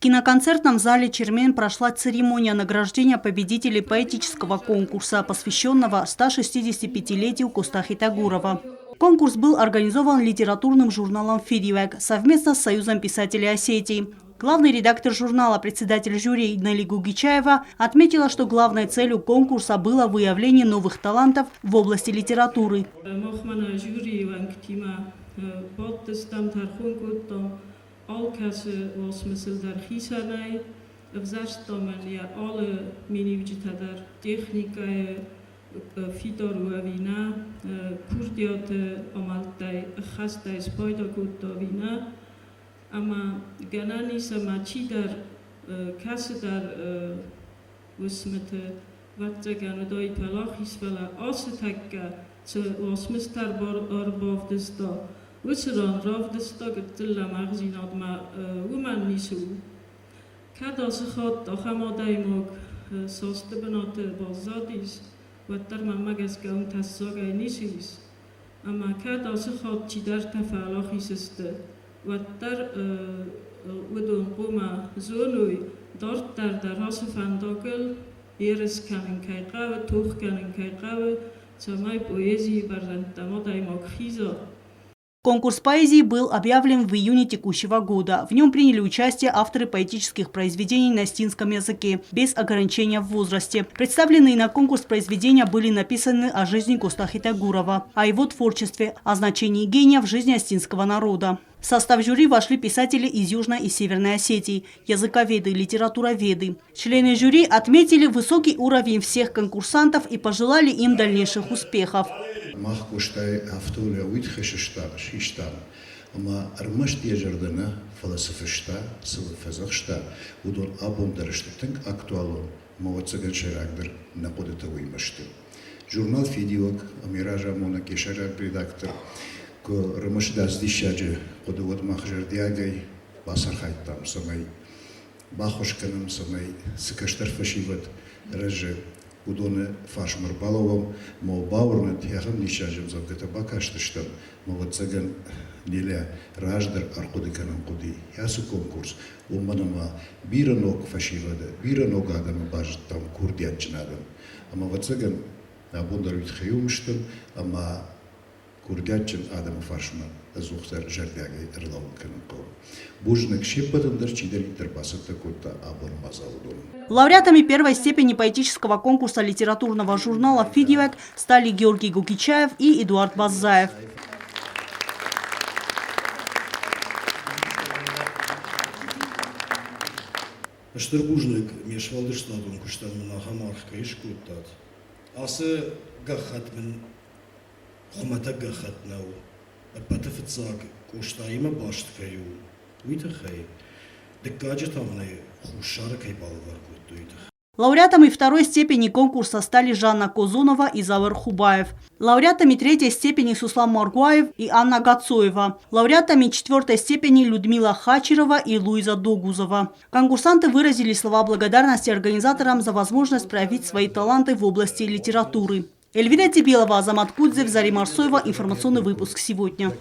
Киноконцертном зале «Чермен» прошла церемония награждения победителей поэтического конкурса, посвященного 165-летию Коста Хетагурова. Конкурс был организован литературным журналом «Фидиуэг» совместно с Союзом писателей Осетии. Главный редактор журнала, председатель жюри Нелли Гугичаева отметила, что главной целью конкурса было выявление новых талантов в области литературы. Алкӕцы уацмысыл дӕр хицӕнӕй ӕвзӕрста мӕн йӕ алы миниуджытӕ дӕр, техникӕйы фидар у ӕви нӕ, курдиаты амӕлттӕй ӕххӕстӕй спайда кодта ӕви нӕ. Ӕмӕ гӕнӕн ис ӕмӕ чидӕр кӕцыдӕр уысмыты, ӕвӕццӕгӕн, уыдаид уӕлахиз, фӕлӕ ацы тӕккӕ цы уацмыстӕ ӕрбавдыста, Уыцы ран равдыста гыццыл лӕмӕгъдзинадмӕ уымӕн ницы у. Кӕд ацы хатт ахӕм адӕймаг састы бынаты баззадис, уӕддӕр мӕнмӕ гӕсгӕ уым тӕссагӕй ницы ис. Ӕмӕ кӕд ацы хатт чидӕртӕ фӕуӕлахиз сты, уӕддӕр уыдон хъуамӕ зоной, дарддӕр дӕр ацы фӕндагыл ерыс кӕнын кӕй хъӕуы, тох кӕнын кӕй хъӕуы, цӕмӕй поэзийы бӕрзӕндтӕм адӕймаг хиза. Конкурс поэзии был объявлен в июне текущего года. В нем приняли участие авторы поэтических произведений на осетинском языке, без ограничения в возрасте. Представленные на конкурс произведения были написаны о жизни Коста Хетагурова, о его творчестве, о значении гения в жизни осетинского народа. В состав жюри вошли писатели из Южной и Северной Осетии, языковеды, литературоведы. Члены жюри отметили высокий уровень всех конкурсантов и пожелали им дальнейших успехов. Мах Къостайы афтӕ уый тыххӕй систам, ӕмӕ ӕрмӕст йӕ зӕрдӕ нӕ, фӕлӕ цы фыста, цы фӕдзӕхста, уыдон абон дӕр сты тынг актуалон ӕмӕ ӕвӕццӕгӕн сӕйрагдӕр нӕ хъуыдытӕ уыимӕ сты. Журнал «Фидиуӕг» ӕмӕ йӕ разамонӕг, йӕ сӕйраг редактор куы рымысыд ацы диссаджы хъуыды, уӕд мах зӕрдиагӕй бацархайдтам, цӕмӕй баххуыс кӕнӕм, цӕмӕй цы кӕстӕр фӕсивӕд рӕзы, уыдоны фарсмӕ ӕрбалӕууӕм, ӕмӕ бауырнӕд, ахӕм диссаджы ӕмдзӕвгӕтӕ бакастыстӕм, ӕмӕ ӕвӕццӕгӕн Неля раздӕр ӕрхъуыды кӕнын хъуыди ацы конкурс, уымӕн ӕмӕ бирӕ ног фӕсивӕды, бирӕ ног адӕмы базыдтам, курдиатджын адӕм. Ӕмӕ ӕвӕццӕгӕн абон дӕр уый тыххӕй уым стӕм, ӕмӕ курдиатджын адӕмы фарсмӕ ӕдзухдӕр зӕрдиагӕй ӕрлӕууын кӕнын хъӕуы. Бузныг се ппӕтӕн дӕр, чидӕриддӕр бацӕттӕ кодта абоны мадзал уыдон. Лауреатами первой степени поэтического конкурса литературного журнала «Фидиуӕг» стали Георгий Гукичаев и Эдуард Баззаев. Стыр бузныг ме сфӕлдыстадон куыстӕн мын ахӕм аргъ кӕй скодтат. Ацы гӕххӕтт мын хуымӕтӕг гӕххӕтт нӕу. Ӕппӕты фыццаг Къостаимӕ баст кӕй у, уый тыххӕй. Дыккаджы та мын ӕй Хуссары кӕй балӕвар кодтой, уый тыххӕй. Лауреатами второй степени конкурса стали Жанна Козунова и Заур Хубаев. Лауреатами третьей степени Суслан Моргуаев и Анна Гацоева. Лауреатами четвертой степени Людмила Хачерова и Луиза Догузова. Конкурсанты выразили слова благодарности организаторам за возможность проявить свои таланты в области литературы. Эльвира Тибилова, Азамат Кудзев, Зарима Арсоева. Информационный выпуск сегодня.